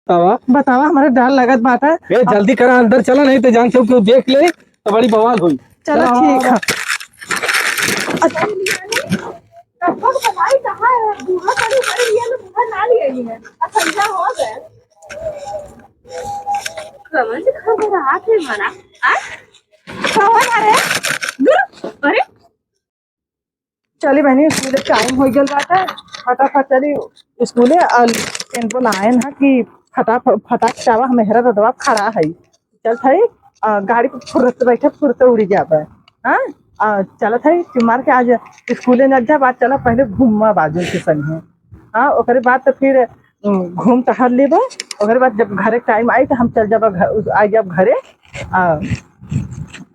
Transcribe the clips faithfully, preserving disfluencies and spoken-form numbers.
बतावा। बतावा, हमरे डर लगत बाटे। ए, जल्दी करा, अंदर चला, नहीं तो जान से केहू देख ले तो बड़ी बवाल होई। चला, चला, ठीक है। अच्छा, कब बताई कहाँ है? बूढ़ा करी, बड़ी लिया में बूढ़ा ना लिया ही है। अब समझा हो गया। कवन खबर आके मना? आ? कवन? अरे, अरे, चली बहनी, स्कूले टाइम हो गल बाटे, फटाफट चली स्कूले। और इनको लायन है कि फटाफट, फटाक से आवा, हम हेरा रोडवा खड़ा है, चलत है, आ, गाड़ी पर फुर्रत बैठे, फुर्रत उड़ी जाबे। हाँ, आ, चलत है कि मार के आज स्कूले न जाब, आज चला पहले घूमा बाजू के संग है। हाँ, ओकरे बाद तो फिर, उम, घूम टहल लेबे, ओकरे बाद जब घरे टाइम आई तो हम चल जाबे घर, उस, आ जाब घरे। आ,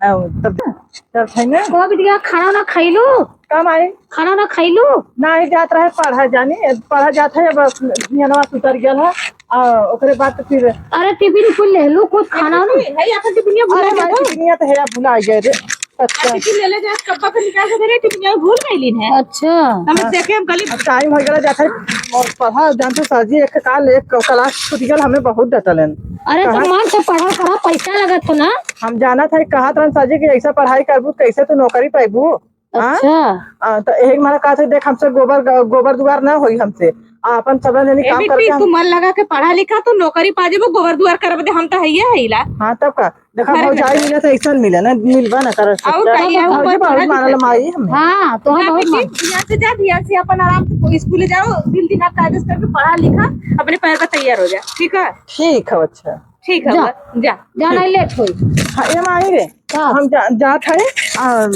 आ, तब चल खाई ना। को बिटिया, खाना ना खैलू? का माई? खाना ना खैलू? नाही, जात रहे पढ़ा जानी, पढ़ा जात है, अब धियनवा से उतर गल है। आ, ओकरे बाद तो फिर अरे टिफिन कुल लेलू, कुछ खाना ना? है, अपन टिफिनिया भुला अरे माई, गया था। टिफिनिया तो है, भुला गए रे। अच्छा। टिफिन ले ले जा, कब्बा के निकाल के दे रहे, टिफिनिया भूल गईली है। अच्छा। हम हाँ। देखे, हम कहली अब टाइम हो गया जाता है, और पढ़ा जानते सर जी, एक काल एक क्लास छूट गल, हमें बहुत डटलन। अरे तो कहाँ मन से पढ़ा करा, पैसा लगत हो ना। हम जाना था, कहा था सर जी कि ऐसा पढ़ाई करबू, कैसे तू नौकरी पाइबू? हाँ? अच्छा। आ, तो एक मारा कहा था, देख, हमसे गोबर, गोबर दुआर ना होई हमसे। आ, अपन सब जनी ए काम बिट्टी, करके हम तू मन लगा के पढ़ा लिखा, तू नौकरी पा जेबू, गोबर दुआर करबे दे, हम तो हइये हइला। हाँ, तब का? देखा, घर में भौजाई मिले तो ऐसा मिले ना, मिलबा ना करे और सच्चा। कहिए, हम भौजी बहुत बहुत मानल माई हमें। हाँ, तो हम जा बहुत बेटी, मान- ध्यान से जा, ध्यान से अपन आराम से स्कूल जाओ, दिल दिमाग कायदे से करके पढ़ा लिखा, अपने पैर पर तैयार हो जा, ठीक है? ठीक है, अच्छा। ठीक है, जा। बा-, जा। जा, नहीं लेट होई। हाँ, ए माई रे, का? हम जा, जात है, आ,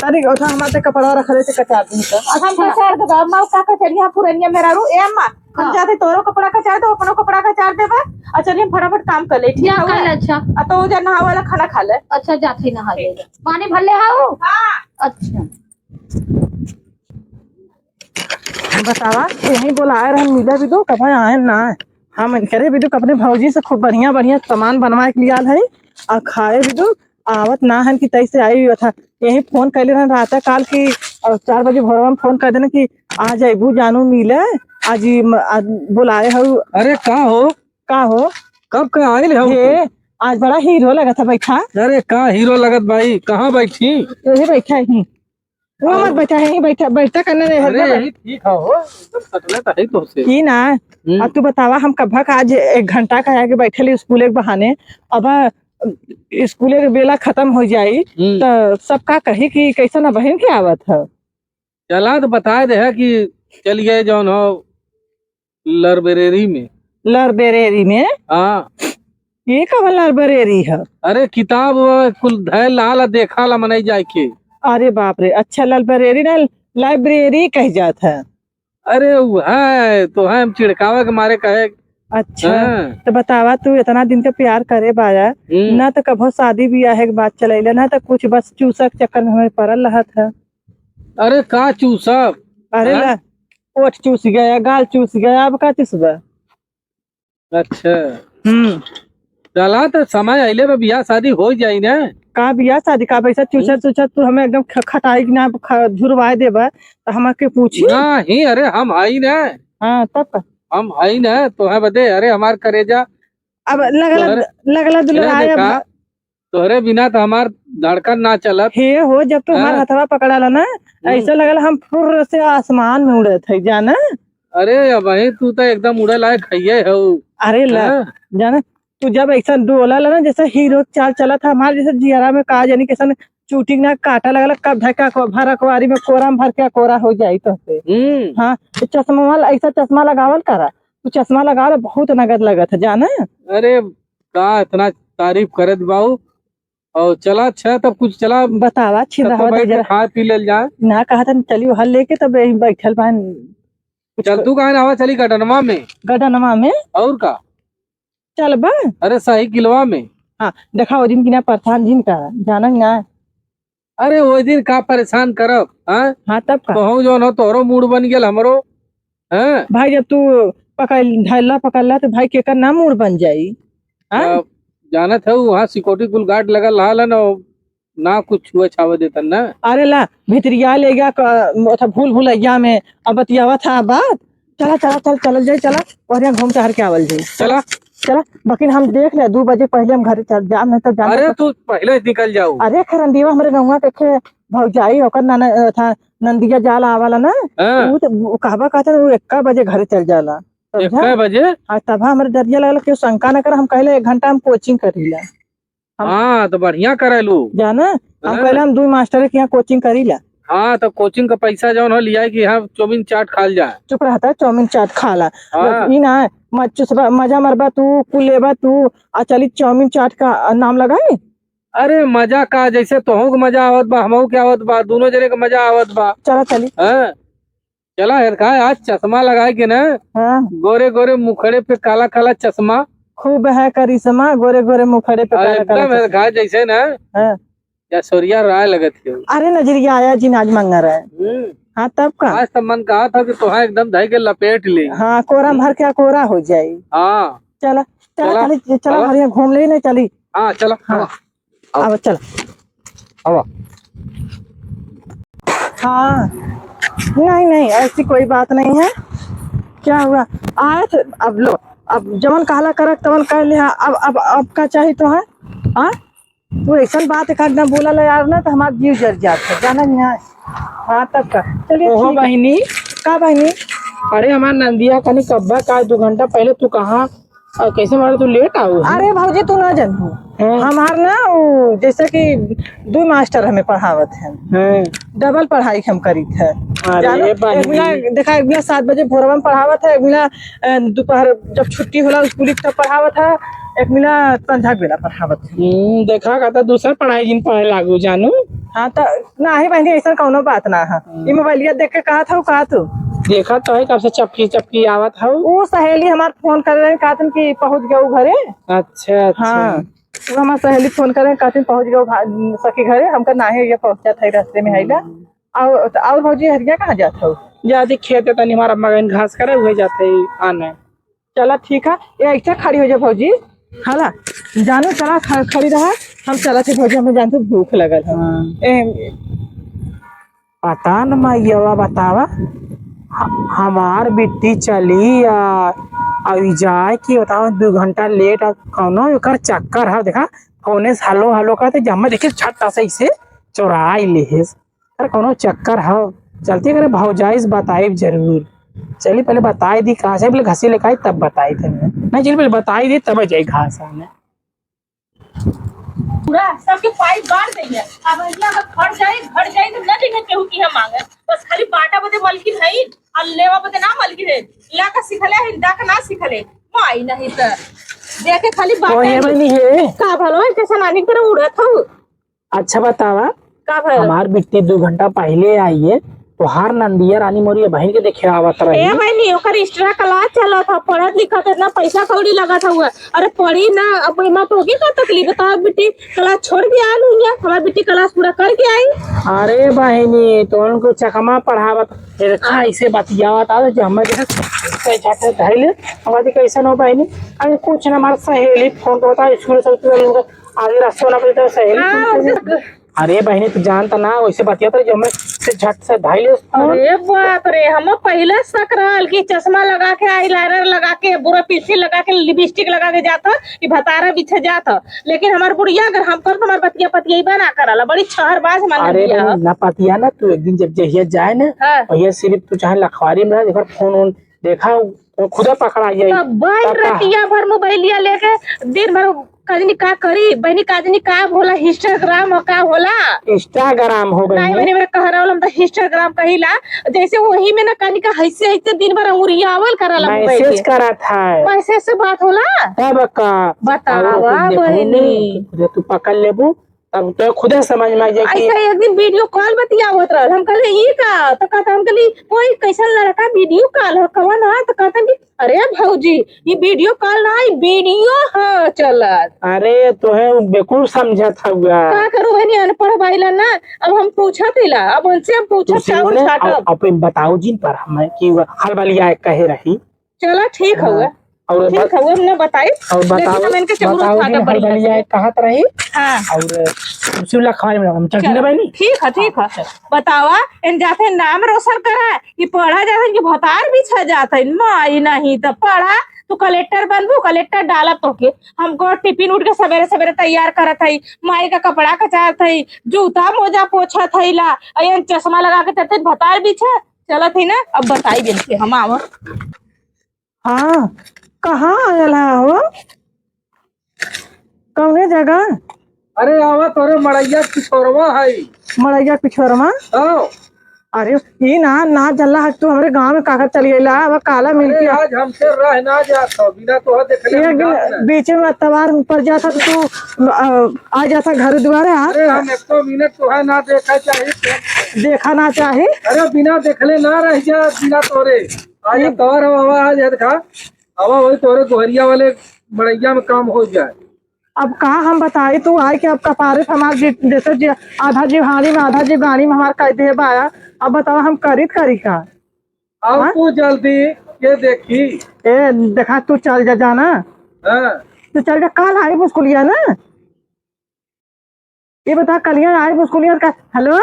तारी ओथा हमारे कपड़ा रख रहे थे, कचार दिन का। अच्छा। हम कचार दे, अम्मा, का कचरिया पुरनिया मेरा रू, ए अम्मा, हम हाँ। जाते तोरो कपड़ा कचार दो, अपनो कपड़ा कचार देबा, आ चलिए हम फटाफट काम कर ले, ठीक जा, है? कर ले, अच्छा। आ तो जा नहावे वाला खाना खा ले। अच्छा, जाते ही नहा ले। पानी भर ले आओ। हाँ। अच्छा। बतावा, यहीं बोलाए रहन, मिले भी दो, कब आए ना। हम इनकरे भी दो, अपने भौजी से खूब बढ़िया बढ़िया सामान बनवा के लियाल है, आ खाए भी दो, आवत ना हन कि तैसे आई हुआ था। यही फोन कैले रहन रात काल की, और चार बजे भोरवा में फोन कर देना कि आ जाइबू जानू मिले, आज ही म-, आज बोलाए हऊ। अरे का हो? का हो? कब का आइल हऊ? हे, आज बड़ा हीरो लगत है बैठा। अरे का हीरो लगत भाई, कहाँ बैठी? यही बैठा ही। वो मत हाँ। बैठा, यहीं बैठा, बैठा करने रहे, अरे, हल्ला यही ठीक है हो, एकदम सटले तो है तो से। की ना, हम्म। अब तू बतावा, हम कब का आज एक घंटा का आके बैठे ली स्कूले के बहाने, अब स्कूले के बेला खत्म हो जाई, हम्म। तो सब का कही कि कैसे ना बहन के आवत है। चला तो बता दे है कि चल गए जौन हो लाइब्रेरी में। लाइब्रेरी में? हाँ। ये कवन लाइब्रेरी है? अरे किताब वो कुल धैल लाल देखा ला मनई जाए के। अरे बाप रे, अच्छा लाइब्रेरी ना, लाइब्रेरी कह जात है। अरे वो है तो है, हम चिढ़कावे के मारे कहे। अच्छा, हाँ। तो बतावा तू इतना दिन का प्यार करे बाया, हम्म। ना तो कभो शादी बियाह के बात चलैला, ना तो कुछ, बस चूसक चक्कर में हमें पड़ल रहत है। अरे का चूसब? अरे हाँ? ला, ओठ चूस गया, गाल चूस गया, अब का चूसबा? अच्छा। हम्म। चला तो समय अइले बा, बियाह शादी हो जाई ना। का बियाह शादी का, वैसा चूसर हम्म। चूसर तू हमें एकदम ख-, खटाई ना ख-, झुरवाए देबा, तो हम के पूछी? नहीं, अरे हम हई ना। हाँ, तब का? हम हई ना, तोहे बदे, अरे हमार करेजा। अब लगला, तोहरे, लगला दुलराए अब। तोहरे बिना तो हमार धड़कन ना चलत। हे हो, जब तू हमार हाँ। हथवा पकड़ाला ना, हम्म। ऐसा लगल हम फुर्र से आसमान में उड़त है, जाना? अरे, अबहीं तू तो एकदम उड़े लायक हइये हऊ। अरे ला, हाँ। जाना, तू जब ऐसा डोलाला ना, जैसे हीरो चाल चलत है, हमार जैसे जियरा में का जानी कैसन चूटी ना काटा लगला, कब धक्का को भर अकवारी में कोरा में भर के कोरा हो जाई तो से। हम्म। हाँ, तो चश्मा वाला, ऐसा चश्मा लगावल करा, तू चश्मा लगावल बहुत नगद लगत है, जाना? अरे, का इतना तारीफ करत बाऊ? और चला अच्छा, तब कुछ चला, बतावा, छिन तब तो रहवा बैठ के जरा। खा पी लेल जाए। ना कहा था, चली वहाँ लेके, तब यहीं बैठल बान। कुछ चल, तू कहाँ हवा चली गडनवा में? गडनवा में? और का? चल बा। अरे, साइकिलवा में। हाँ, देखा, वो दिन की ना परेशान जिन का, जानन ना। अरे, वो दिन का परेशान करब, हाँ? हाँ, तब का? कहूँ जौन हो, तोहरो मूड बन गेल, हमरो। हाँ। भाई, जब तू पकड़, धैला पकड़ला, तो भाई, केकर ना मूड बन जाई? हाँ? अब जानत है, वहाँ सिक्योरिटी कुल गार्ड लगल रहल है ना, ना कुछ छुए छावे देतन ना। अरे ला, भितरिया ले गया क-, ओथा भूल भुलैया में, अब बतियावा था बात, चला, चला, चल, चलल जाई, चला, और यहाँ घूम टहर के आवल जाई। चला। चला, बकिन हम देख ले, दू बजे पहिले हम घरे चल जाब, नहीं तो जान अरे, तो तू पहिले निकल जाऊ। अरे, खरंदिया हमरे गौवा के खे भौजाई, ओकर नन-, अ, था, नंदिया जाला आवाला ना, हाँ। ऊ तो, ऊ कहबा कहता, ऊ एक्का बजे घरे चल जाला। समझा? एक्का बजे? हाँ, तब हमरे डरिया लगल कि शंका न कर, हम कहले, "एक घंटा हम coaching करीला।" हम हाँ, तो बढ़िया करेलू। जाना, हम हाँ। कहले, "हम दू मास्टर के यहाँ coaching करीला।" हाँ, तो coaching का पैसा जौन हो लिया कि यहाँ चाउमीन चाट खाल जाए। चुप रहता, चाउमीन चाट खाला। हाँ। ई ना, म-, चुसबा, मजा मरबा तू, कुलेबा तू, आ चली चाउमीन चाट का नाम लगाई। अरे मजा का, जैसे तोहू के मजा आवत बा, हमहू के आवत बा, दोनों जने के मजा आवत बा। चला चली। हाँ, चला हेरखाए, आज चश्मा लगाए के ना, हाँ। गोरे गोरे मुखड़े पे काला काला चश्मा। खूब है करिश्मा, गोरे गोरे मुखड़े पे हाँ, काला काला एकदम चश्मा। हेरखाए जैसे ना, हाँ। या सोरिया राय लगत हो। अरे नजरिया आया जी, आज मंगा रहा है। हम्म। हाँ, तब का? आज तो मन कहा था कि तोहा एकदम धई के लपेट ले। हाँ, कोरा भर के कोरा हो जाई। हाँ। चला, चला, चला। चली, चला, चला। हरिया घूम ले, नहीं चली। हाँ, चला, हाँ। चला। आवा। आवा, चल। आवा। हाँ, नहीं, नहीं, ऐसी कोई बात नहीं है। क्या हुआ? आए थे, अब लो, अब जवन कहला करक तवन कह लिहा। अब, अब, अब का चाही तो है? हाँ, तू ऐसन बात एक आध ना बोला ला यार ना, तो हमार जीव जर जात है, जाना नहीं है। हाँ, तब का। चलिए, ओहो ठीक है। बहिनी। का बहिनी? अरे, हमार नंदिया कनी कब्बा का दो घंटा पहले तू कहाँ और कैसे मारे तू लेट आऊ है? अरे भौजी, तू ना जानू। हाँ। हमार ना, उ, जैसे कि दू मास्टर हमें पढ़ावत हैं। हाँ। डबल पढ़ाई हम करीत है। अरे जानू, बहिनी। एक मिला, देखा, एक मिला सात बजे भोरवा में पढ़ावत है, एक मिला, अ, दोपहर जब छुट्टी होला स्कूल की तब पढ़ावत है, एक मिला संझा के बेला पढ़ावत है। हम्म, देखा का तो दूसर पढ़ाई जिन पढ़े लागू जानू। हाँ, तो नाही बहिनी, ऐसा कौनो बात ना है। हम्म। ई मोबाइलिया देख के कहा था, कहा तू? देखा तो है, कब से चपकी चपकी आवत हऊ। वो सहेली हमार फोन कर रहे, कहतन कि पहुँच गए घरे। अच्छा, अच्छा। हाँ, वो हमार सहेली फोन कर रहे, कहतन पहुँच गए भा-, सखी घरे। हमका नाही ये पहुँचा था, रास्ते में आइला। हम्म। और, और भौजी हरिया कहाँ जात हऊ? जाती खेते तनी हमारा मगन घास करे, हुए जाते ही आने। चला ठीक है, ये ऐसे खड़ी हो जा भौजी। हाला, जानू चला ख-, खड़ी रहा, हम चला थे भौजी, हमें जानते भूख लगल है। हाँ। ए, पता न मैयावा बतावा, ह-, हमार बिट्टी चली आ, आ ई जाए कि बतावा दू घंटा लेट आ, कौनो एकर चक्कर है। देखा, फोने से हलो हलो करते, जब मैं देखे झट से इसे चोराई लेहेस। अरे कौनो चक्कर हो, चलती करे भौजाई से बताई जरूर। चली पहले बताई दी कहाँ से, पहले घसी लेके आई तब बताई थे। नहीं चली पहले बताई दी तब जाई घास आने। पूरा सबके पाइप बांध देंगे। अब भैया अगर घर जाए, घर जाए तो ना देंगे केहू की हम मांगे। बस खाली बाटा बदे मलकिन है, और लेवा बदे ना मलकिन है। ला का सिखले है, दा का ना सिखले। माई नहीं तो देखे खाली बाटा ओहे ही। बनी है। का भलो है, कैसे नानी की तरह उड़त हो? अच्छा बतावा, का भइल? हमार बिट्टी दू घंटा पहिले आई है, तोहार नंदिया रानी मोरी बहिन के देखे आवत रही। ए बहिनी, ओकर extra class चलत ह, पढ़त लिखत इतना पैसा कौड़ी लगत हउए। अरे पढ़ी ना, अब एमा तोहके का तकलीफ है? तोहार बिट्टी class छोड़ के आयल हुई है, हमार बिट्टी class पूरा करके आई। अरे बहिनी, तो उनको चकमा पढ़ावत, देखा ऐसे बतियावत आवत जो हमें देखा, झट से धइले, हमारे कैसन हो बहिनी? अरे कुछ ना, हमार सहेली फोन करता, स्कूल से उतरल होगा, आगे रास्ता ना पड़ता, सहेली हाँ, फोन कर। अरे बहिनी, तू जानता ना, वैसे बतियात रहे, जो हमें से झट से धाई ले फोन। अरे बाप रे, हम पहिले शक रहल कि चश्मा लगा के, eyeliner लगा के, पूरा pencil लगा के, lipstick लगा के जात ह, कि भतारा पीछे जात ह। लेकिन हमार बुढ़िया अगर हम कर, तो हमार बतिया पतिया ही बना करला, बड़ी छहरबाज मान अरे लिया बहिनी, ह। ना पतिया ना, तू एक दिन जब जहिया जाए ना, हाँ। भैया सिर्फ तू चाहे लखवारी में रह, एक बार फोन वोन देखा, वो खुदा पकड़ा जाई। तो बहन तब का? रतिया भर मोबाइलिया लेके दिन भर काजनी का करी, बहनी काजनी का होला, Instagram और का होला? Instagram हो बहनी। नहीं, बहनी, मेरे कह रहा हम तो Instagram कहिला, जैसे वही में ना कानी का हैसे हैसे दिन भर अंगुरियावल करला मोबाइल message के। करत है। Message से बात होला? तब का? बतावा और कुछ देखो बहनी। नहीं, खुदे तू पकड़ लेबू। अब तो खुदे समझ में आ जाए कि ऐसा एक दिन video call बतियावत रहल, हम कहले, "ई का?" तो कहता, हम कहली, "कोई कैसन लड़का video call हो, कवन है?" तो कहता कि, "अरे भौजी, ई video call ना, ई video ह चलत।" अरे, तोहे उ बेवकूफ समझत हउआ। का करू बहनी, अनपढ़ बाइला ना, अब हम पूछत इला, अब उनसे हम पूछत तू चाउर सीने, छाटब। अब, अब बताओ जिन पर हमें कि उ हलबलिया कहे रही। चला, ठीक हाँ। हउआ। और ठीक बत-, है, वो हमने बताई। और लेकिन बताओ, हम इनके चहुर बताओ उठा के दिन बढ़िया हरदलिया से। कहत रही। हाँ। और उसी ला खाए में हम चटनी चलो, बनी। ठीक है, ठीक है। हाँ, चलो। बतावा, इन जाते नाम रोशन करा, ये पढ़ा जाते कि भतार बिछा जाते, माई नहीं तो पढ़ा, तू कलेक्टर बनबू, कलेक्टर डाला तोके। हमको टिफिन उठ के सवेरे सवेरे तैयार करत है, माई का कपड़ा कचात है, जूता मोजा पोछत है ला, अयन चश्मा लगा के चलते भतार बिछा चलत है ना। अब बताई दिन के हम आवा। हाँ, कहाँ आयल है हो? कौने जगह? अरे आवा, तोरे मड़ैया पिछोरवा है। मड़ैया पिछोरवा? हाँ। अरे, ई ना, ना जल्ला हक तू हमरे गाँव में काकर चली अइला, अब काला मिल अरे के। आज हमसे रह ना जात हो, बिना तोहे देखले एक हम दिन जात ना। बीच में अतवार में पड़ जाता तो तू, अ, आ जाता घर दुआरे, हाँ? अरे हम एको मिनट तोहे ना देखा चाही। देखा ना चाही? अरे बिना देखले ना रह जा, बिना तोरे। आज ये तोर हो, आवा, आज है देखा। आवा वही तोरे गोहरिया वाले मड़ैया में काम हो जाए। अब का हम बताई, तू आए के अब कपारे से हमार जी-, जैसे जी, आधा जीव हानि में, आधा जीव गाड़ी में हमार कह दे बाया। अब बतावा हम करी त करी का? आओ हाँ? तू जल्दी, के देखी। ए, देखा तू चल जा, जाना। हाँ। तू चल जा, काल आई स्कूलिया ना। ये बता, कलिया आए स्कूलिया का, हेलो?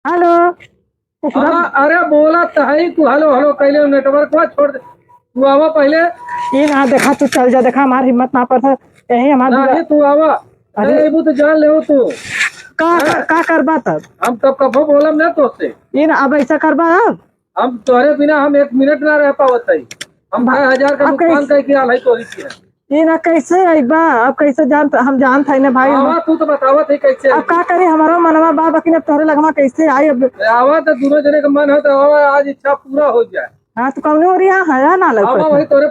हेलो? कुछ हाँ, अरे बोला त हई, तू हेलो हेलो कैले, नेटवर्क वा छोड़ दे। तू आवा पहले। ये ना देखा, तू चल जा, देखा हमार हिम्मत ना पड़ता, यही हमार नहीं, दुआ-, तू आवा। अरे। अरे, अबू तो जान ले तू। का, हाँ? का, का करबा तब? हम तब कभो बोलब ना तोसे। ये ना, अब ऐसा करबा अब? हम तोहरे बिना हम एक मिनट ना रह पावत हई। हम बा-, ढाई हजार का अब नुकसान कैसे? करके आल हई तोहरी के। ई ना कैसे अइबा? अब कैसे जानत, हम जानत हई ना भाई, हम आवा, तू तो बतावत है कैसे अब आई। का करी, हमारो मनवा बा, बाकी अब तोहरे लगवा कैसे आई अब? आवा तो दोनों जने का मन हो तो आवा, आज इच्छा पूरा हो जाए। हाँ, तो कौनो ओरिया है ना लौकत आवा है? वही तोरे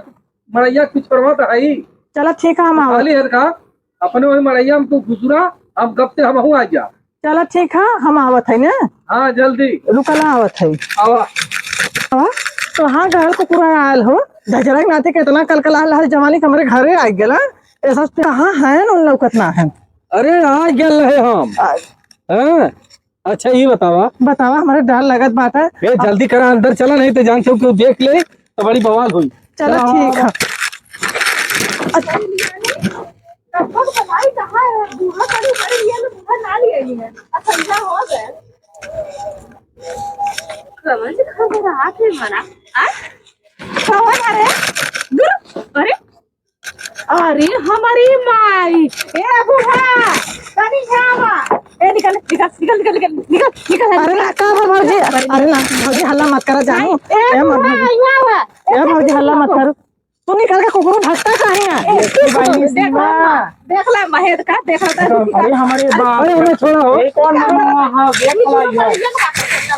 मड़ैया पिछड़वा तो है ही। चला ठीक है, हम आवा। खाली है का? अपने वही मड़ैया में तू घुसुरा, हम गप से हमहू आ जा। चला ठीक है, हम आवत है ना। हाँ, जल्दी। रुकला, आवत है। आवा। आवा। तो हाँ, गहल कुकुरा आयल हो, धजरक नाते कितना कलकला रहल जवानी के हमरे घरे आ गेला। ऐसा कहाँ है न, उन लौकत ना है। अरे, आ गेल रहे हम। आ- हाँ? अच्छा, ये बतावा। बतावा, हमरे डर लगत बात है। ए, जल्दी करा, अंदर चला, नहीं तो जान से केहू देख ले। तो बड़ी बवाल हुई। चलो, चलो, ठीक है। अच्छा। कब भाई कहाँ है? बूढ़ा कभी बड़े लिया ना, बूढ़ा ना लिया ही है। अब समझा हो गया। कवन से खबर आत है मना? आ? कवन? अरे, दूर, अरे, अरे, हमारी माई, ए बूढ़ा, तनी यहाँ आवा। ए, निकल, निकल, निकल। अरे, ना, का बा, भौजी? अरे, ना, भौजी, हल्ला मत करा, जानू। ए, ए, मत बूढ़ा, भौजी। यहाँ आवा। ए, भौजी, हल्ला मत करो। तू निकल के कुकुर भट्टा काहे है? ए, तू देख ला, देख ला, महेद का, देख ला, अरे, हमारे बाप। अरे, उन्हें छोड़ा हो। ये कौन मम्मा? हाँ, देख ला, ये।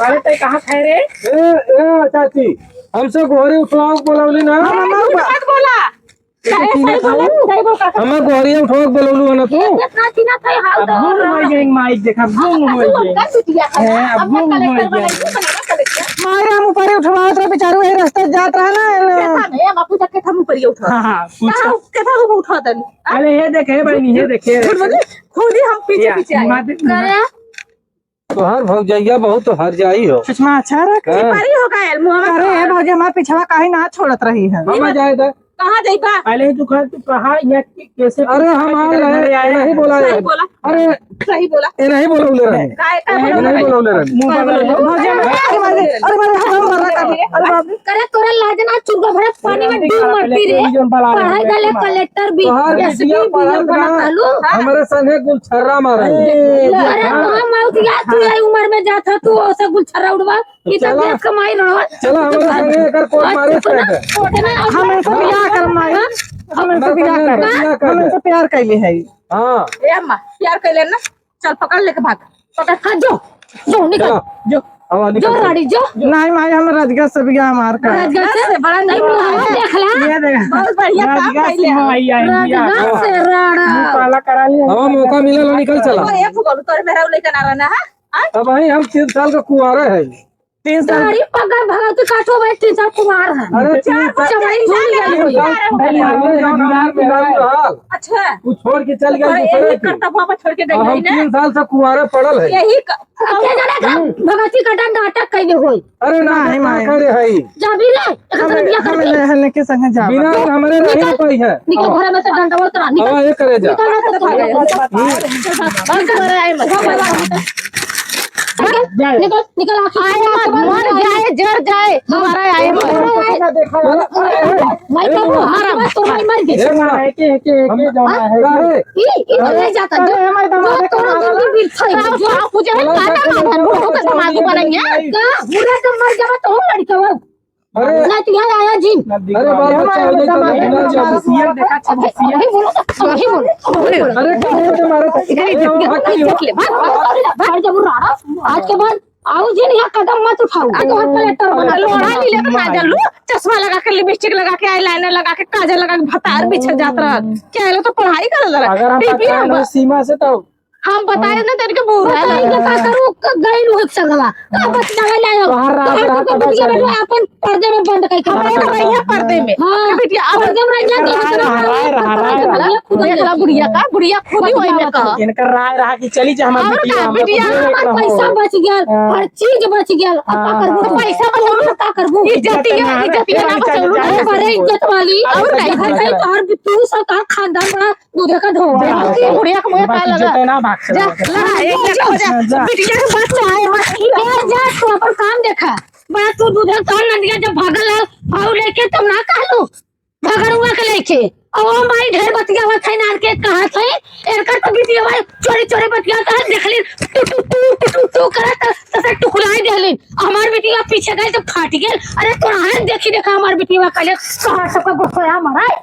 अरे, ते कहाँ खाए रे? ए, ए, चाची, हमसे गोहरी उठवाओ बोलौली ना। हाँ, मम्मा, मत बोला। चाहे सही बोला, सही बोल काका। हमें गोहरिया उठवा के बोलौलू है ना तू? इतना चिन्हा था, हाल अब तो गुम हो गए, माइक देखा, गुम हो गए। कर दिया है। हैं, अब अब गुम हो कलेक्टर गए। बनाइए, बनाना कलेक्टर। मारे हम ऊपर उठवावत रहे, बेचारू यही रास्ता जात रहा ना। देखा नहीं, हम आपको जाके हम ऊपर ही उठा। हाँ, हाँ, पूछा। कहाँ, कितना हम उठा देनी? अरे, ये देखे, बहनी, ये देखे। खुद ही हम पीछे, या, पीछे आए। मार दे। करे? तोहार भौजैया बहुत हर जाई हो। चश्मा अच्छा रख। हाँ। परी हो गए, मुहवा अरे, पर। ए भौजी, हमार पिछवा काहे ना छोड़त रही है? हम आ जाए दा। कहाँ जाइबा? पहले ही तू कह, तू कहा, ये कैसे अरे, हम आ रहे हैं, आए नहीं बोला है। सही बोला। अरे, सही बोला। ये नहीं बोला उन्हें रहे। काय, काय ये बोला? नहीं बोला उन्हें रहे। मुंह पर बोला। भौजी, अरे, अरे, अरे, अरे, अरे, अरे, बाप रे। करे तोरा लाज ना, चुरगा भरे पानी में डूब मरती रे। पढ़ाई गले कलेक्टर भी, तोहार एसपी बिटिया भी पढ़त बना ना, चालू। हमारे संगे गुलछर्रा मारे। अरे, हाँ। तोहार मौत याद तू यही उम्र में जात ह, तू ओसे गुलछर्रा उड़वा, ई तो चला। देश कमाई रहो। चला, हमारे संगे एकर कोर्ट मैरिज कर दे। हम इनसे बियाह करब, माई। हाँ? हम इनसे बियाह करब। बियाह कर हम दे। इनसे प्यार कैले है। हाँ। ए अम्मा, प्यार कैले ना? चल, पकड़ लेके भाग। पकड़, हाँ, जो, जो, निकल, चला। जो। आवा, निकल, जो, चल। रानी, जो। नहीं, माई, हम राजगढ़ से बियाह हमार का। राजगढ़ से? बड़ा नहीं, मुँह देख ला। ये देख। बहुत बढ़िया काम राजगढ़ से कैले हो। माई आई, बियाह। राजगढ़ से राणा। मुँह काला करा लिया। हाँ, मौका मिला लो, निकल चला। और एक बोलू, तोरे मेहरा लेके ना रहना है? हाँ? अब भाई, हम तीन साल का कुंवारा है। तीन साल। गाड़ी पकड़ भगवती काटो भाई, तीन साल कुमार है। अरे, तीन साल, चबई तीन साल, भूल गए। तीन साल, तीन साल, तीन साल। अच्छा। तू छोड़ के चल गया और दूसरे एक के। करतबा पर छोड़ के गई अब हम है ना। तीन साल से कुंवारे पड़ल है। यही क-, अब के जाने का हम्म। भगवती काटा नाटक कैले होई। अरे, नाटक नहीं, ना नहीं। करे है। जाबी रे, एक हमें, तरफ जा हमें करके। ले, लेके संगे जाबा। बिना हमरे रहे निकल, पाई है। निकल, घर में से डंडा उतरा, निकल। हाँ, ये करे जा। निकल, निकल, निकल। हम्म। निकल, निकल, निकल, निकल, निकल, निकल, आखिर आए मत, मर जाए, जर जाए, दोबारा आए मत। दोबारा आए। मैं तो हमारा बस तो भाई मर गए। एक ना। एक, एक, एक, एक हम जमा है। का है? ई, ई तो ले जाता, जो, अरे, हमारे जो तो दामाद भी, भी था, साहब, जो साहब, मुझे है, काटा मार है, मुंह का दामाद बनेंगे। का? बुरा तो मर जावा तो हम लड़के हो। अरे। ना तो यहाँ आया जिन। अरे, बाल बच्चा हो जाए तो हमारे दामाद बिना जब सीएम देखा, छब्बीस सीएम। अभी बोलो, अभी बोलो, अभी बोलो। अरे, क्या है तुम्हारे? इधर, इधर, इधर, इधर, इधर, इधर, इधर, इधर, आज के बाद आओ जिन, यहाँ कदम मत उठाओ। आ तो हर कलेक्टर बना। लोढ़ा लीले तो ना जलू, चश्मा लगा के, लिपस्टिक लगा के, eyeliner लगा के, काजल लगा के भतार पीछे जात रहा। क्या ये लोग तो पढ़ाई कर रहा? अगर हम डीपी पहचान हम हो सीमा से तो हम बताए ना तेरे के बुरा बताई लगा। के का करू, क-, गई लोग संगवा। का बतियावे लायो? तोहर रात तो रात तुमको बता बिटिया दे। बेटवा अपन पर्दे में बंद करके हमें रखा। तो रही है पर्दे में। हाँ। बिटिया, अब पर्दे में रह जा तो राय रहा, राय रहा, राय रहा। बुढ़िया खुद देख ला बुढ़िया का, बुढ़िया खुद ही वही में कहा। इनकर राय रहा कि चली जा हमार और बिटिया, का, हम बिटिया, अपने हमार रहो। पैसा बच गया, हाँ। हर चीज बच गया। अब का हाँ। करबू तो तू? पैसा बचौलू, का करबू? इज्जतिया, इज्जतिया ना बचौलू। अरे बड़े इज्जत वाली। और का? घर से तो हर तू सब का खानदान बड़ा दूधे का धोआ। बाकी बुढ़िया के मुँह का लगा? इज्जत ना भाग से जा, लगा। लड़ा, एक जा, हो जा। जा। बिटिया के बात तो आए, मत की। ए, जा, तू अपन काम देखा। बड़ा तू दूधे का नदिया जब भागल है, भाऊ लेके तब ना कहलू। भगरुआ के लेके। अब ओ माई ढेर बतियावत है, नान के कहत है, एनकर तो बिटिया भाई चोरी चोरी बतियावत है, देखली टू टू टू, टू टू टू करत, तसे टुकुराई देहलिन। हमार बिटिया पीछे गई तो फाट गेल। अरे तोरा है देखी देखा हमार बिटिया कहले, कहाँ सबका गोसोया मराए।